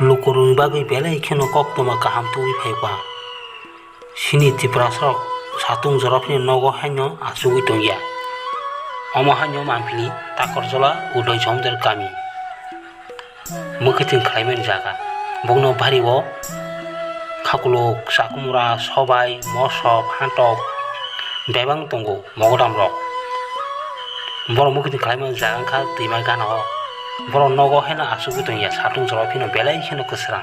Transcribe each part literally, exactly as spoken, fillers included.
Lukurokni bagwi belai kheno koktwma kaham tubui phai ba. Chini Tiprasarok satung jora phino nogo haino achugwi tongya. Omo haino manphini Takarjala Udoy Jomder kami. Mwkhwtwng khlaimani jaga. Bokno bari o khakuluk, chakumra, sobai, moso, phantok bebak tongo mogodam rok. Borok mwkhwtwng khlaimani jaga wngkha twima gana o. Borok nogo haino achugwi tongya, satung jora phino belai kheno kwsrang.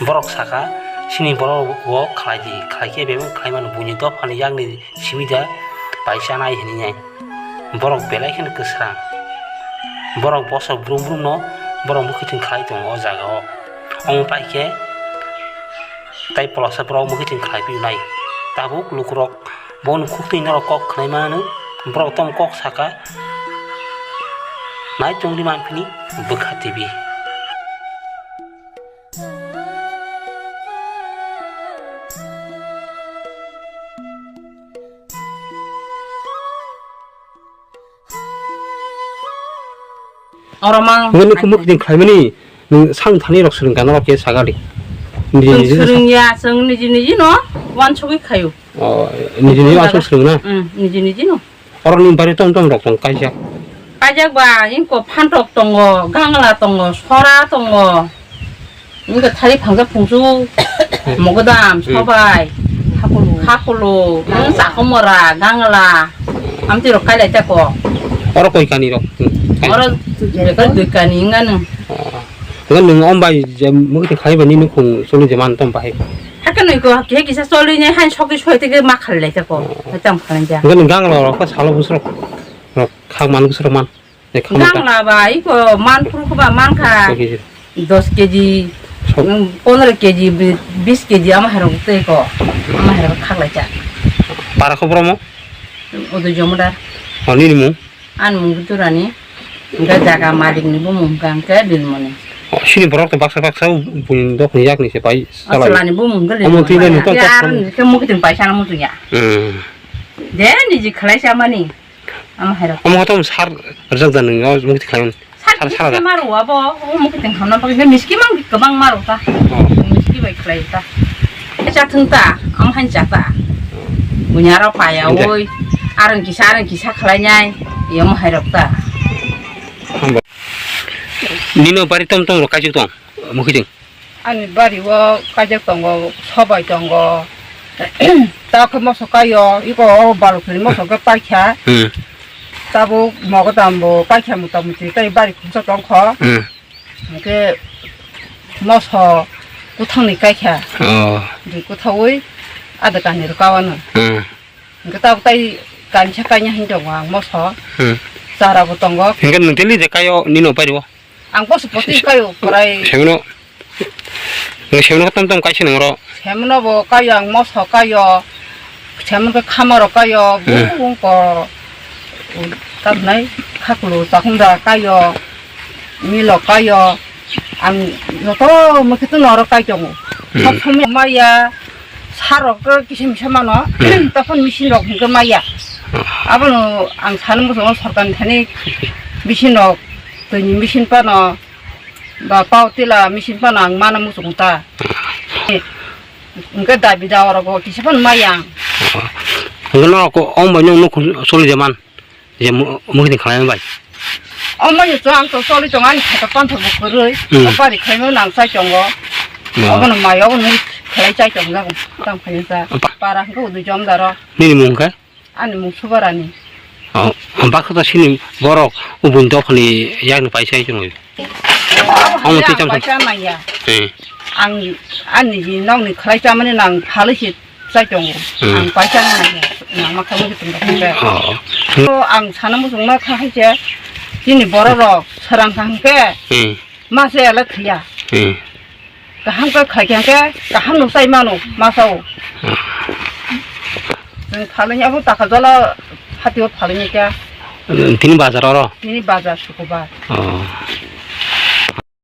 Borok sakha, "Chini borok o khlai di, khlai khe bebak khlaimano buini dophani yakni simi da pai chanai," hinwi nai. Borok belai kheno kwsrang. Borok bosok brum brum no borok mwkhwtwng khlai tongo o jaga o. Omo pai khe tai polasa borok mwkhwtwng khlai phi nai. Tabuk lukurok bono khuktwi norok kok khwnai mano. Borok tamo kok saka nai tongdi manphini bwkha tibi. Oro mang. Nini kumuk din khlaimani, nung sang thani rok swrwng kana rok ke sagadi. Niji niji swrwng ya, swrwng niji niji no, wansugwi khayo. Oh, niji niji wansuk swrwng na? Mm, niji niji no. Oro ni bari tom tom rok tong kaijak. Kaijak ba, ingko phantok tongo, gangla tongo, sora tongo. Wngkha thari phangsa phungsu, mogodam, hmm, sobai, khakulu, hmm, chakomora, gangla, amtwi rok kailai tako. Oro koi kani rok? Oro bebak dui kani wngano. Oh. Hwnkhe nwng ombai je mwkhwtwng khlaibai nini khung choli je man tom bahai. Hakhe nui ko, hakhe kisa choli nai han sokti soi tike ma khalai tako. Oh. Tam khalai ja. Hwnkhe nwng gangla rok salo bwswk rok khak man bwswk rok man. Gangla ba iko man phuru khe ba mankha dos keji, pondro keji, bis keji ama hairok tei ko, ama hairok khaklai cha. Para kho boro mo? Odo jomodar. O nini mung? Ani mung Durani. Hwnkhe jaga malik ni bumung hwnkhe Dilmoni. O sini borok to baksa baksa buini dok ni yak ni se pai salai. Asalani bumung hwnkhe Dilmoni. Omo twi nai nokto ya, kok ar ni khe mukitwng paisa na muchung ya. Hmm. Je niji khlai cha mani. Ama hairok. Omo hotom sar rwjak da nung, o mukti khlai. Sar sar sar da. Maro abo, o mukti hamna pagi miski mang kwbang maro ta. Oh. Miski bai khlai ta. Cha thung ta, am han cha ta. Bunyaro paya oi. Arang kisa, arang kisa khlai nai. Yom hairok ta. Nino bari tom tom ro kajuk tong. Mukti. Ani bari o kaijak tongo, sobai tongo, tabuk khe moso kaio, iko o balukni moso khe paikha. Hmm. Tabuk mogodam bo paikha, mota moti tai bari khungsa tongkho. Hmm. Hwnkhe moso kuthangni kaikha. Oh. Bini kuthaui ada kaniro kawano. Hmm. Hwnkhe tabuk tai kanisa kaina hin tongo ang moso. Hmm. Chara bo tongo. Hwnkhe nwng tini je kaio nino bari o? Ang boso poti kayo, prai. Semno. Nwng semno tom tom kaisa nang ro. Semno bo kayo, ang moso kayo. Semno ke khamaro kayo, hmm, bung ko. Tabnai khakulu chakunda kayo. Milo kayo. Ang joto mokhe to noro kai tongo. Hmm. Sab somoi maya. Sar rok to kisa misa mano, hmm, tokon machine rok hingke maya. Hmm. Abono ang sano muchungo sorkar ni thani machine rok, twi ni machine pano, ba power tiller machine pano ang mana muchungo ta. Hingke dabi dawa rok bo kisa pano maya ang. Hingke no ko ong bai no nuk soli jaman. Je mu-, mukti khlaimani bai. O mani to ang to choli tongo, ani khata panthor bo kwrwi. Hmm. O bari khlaimani nang chai tongo. Hmm. Obono mai, obono khlai chai tongo, tang khlaimani ta. Pa- Para hwnkhe udui jom daro. Nini mung khe? Ani mung Subarani. Oh, baksa ta sini borok ubun dophani yakni pai chai tongo. Omo twi cham paisa nangya. Hmm. Ang ani ji nokni khlai chamani nang phalwi se chai tongo. Hmm. Ang paisa nangya. Nang ma khamwi se tong kha. Oh. To ang sana muchung ma kha hai se. Chini borok rok sarang kha hwnkhe. Hmm. Ma se ala thwiya. Hmm. Kaham khe khai khe hwnkhe kaham no chai mano ma sao. Hmm. Chwng phalwi abo taka jala hatio phalwi khe. Tini bazar oro? Tini bazar Sukubar. Oh.